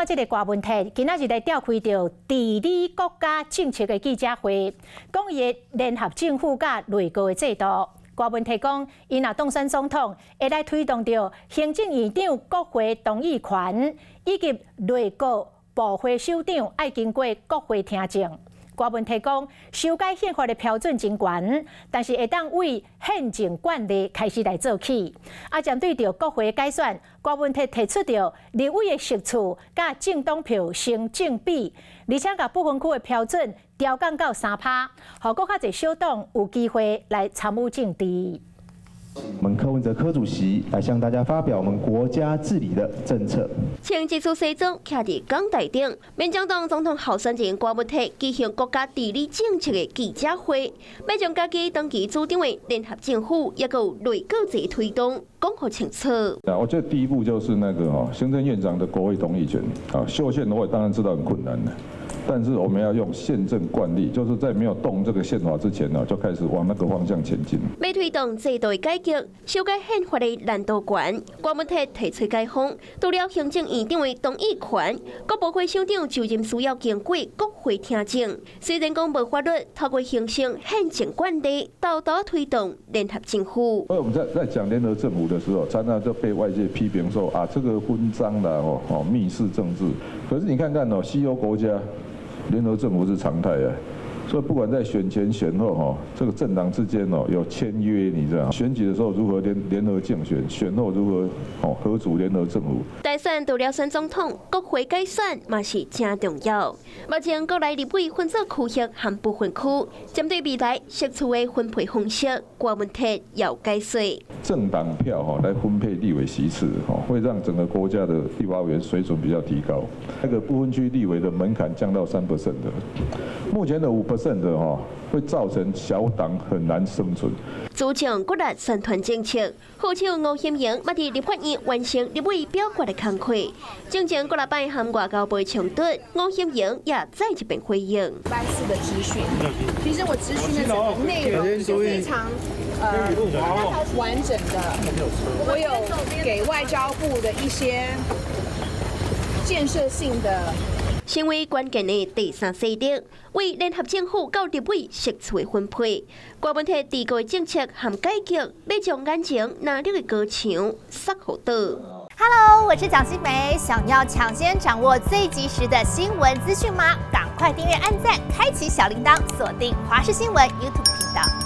這个郭文鐵今仔日來召開著治理國家政策的記者會，講伊的聯合政府佮內閣的制度。郭文鐵講，伊若當選總統，會來推動著行政院長國會同意權，以及內閣部會首長愛經過國會聽證。郭文鐵講，修改憲法的標準真懸，但是會當為憲政慣例開始來做起。啊，針對著國會改選，郭文鐵提出著立委的席次佮政黨票成正比，而且共不分區的標準調降到3趴，予閣較濟小黨有機會來參與政治。我們柯文哲柯主席來向大家發表我們國家治理的政策。穿一束西裝，徛佇講台頂，民眾黨總統候選人郭文鐵舉行國家治理政策的記者會，欲將家己長期主張的聯合政府，抑閣有內閣制推動，講予清楚。啊，我覺得第一步就是那個哦，行政院長的國會同意權啊，修憲的話當然知道很困難的。但是我們要用憲政慣例，就是在沒有動這個憲法之前呢，就開始往那個方向前進。欲推動制度的改革，修改憲法的難度懸，郭文鐵提出解方，除了行政院長的同意權，各部會首長就任需要經過國會聽證。雖然講無法律，透過形成憲政慣例，沓沓推動聯合政府。所以我們在講聯合政府的時候，常常就被外界批評說啊，這個分贓啦，哦哦，密室政治。可是你看看哦，西歐國家，聯合政府是常態啊，所以不管在選前選後哈，這個政黨之間哦有簽約，你知道？選舉的時候如何聯合競選，選後如何哦合組聯合政府。大選除了選總統，國會改選嘛是誠重要。目前國內立委分做區域和不分區，針對未來席次的分配方式，郭文鐵要解說。政黨票哈來分配立委席次，哈會讓整個國家的立法委員水準比較提高。那個不分區立委的門檻降到3% 的，目前的5% 的哈會造成小黨很難生存。主張國力宣傳政策，副手吳欣盈嘛佇立法院完成立委表決的工課。進前幾擺和外交部衝突，吳欣盈也再一遍回應。班次的質詢，其實我質詢的整個內容是非常完整的，我有給外交部的一些建設性的。成為關鍵的第三勢力，為聯合政府到立委席次的分配，郭文鐵治國政策和改革，欲將眼前藍綠的高牆殺予倒。 Hello，我是蔣新梅，想要搶先掌握最及時的新聞資訊嗎？趕快訂閱、按讚、開啟小鈴鐺，鎖定華視新聞 YouTube 頻道。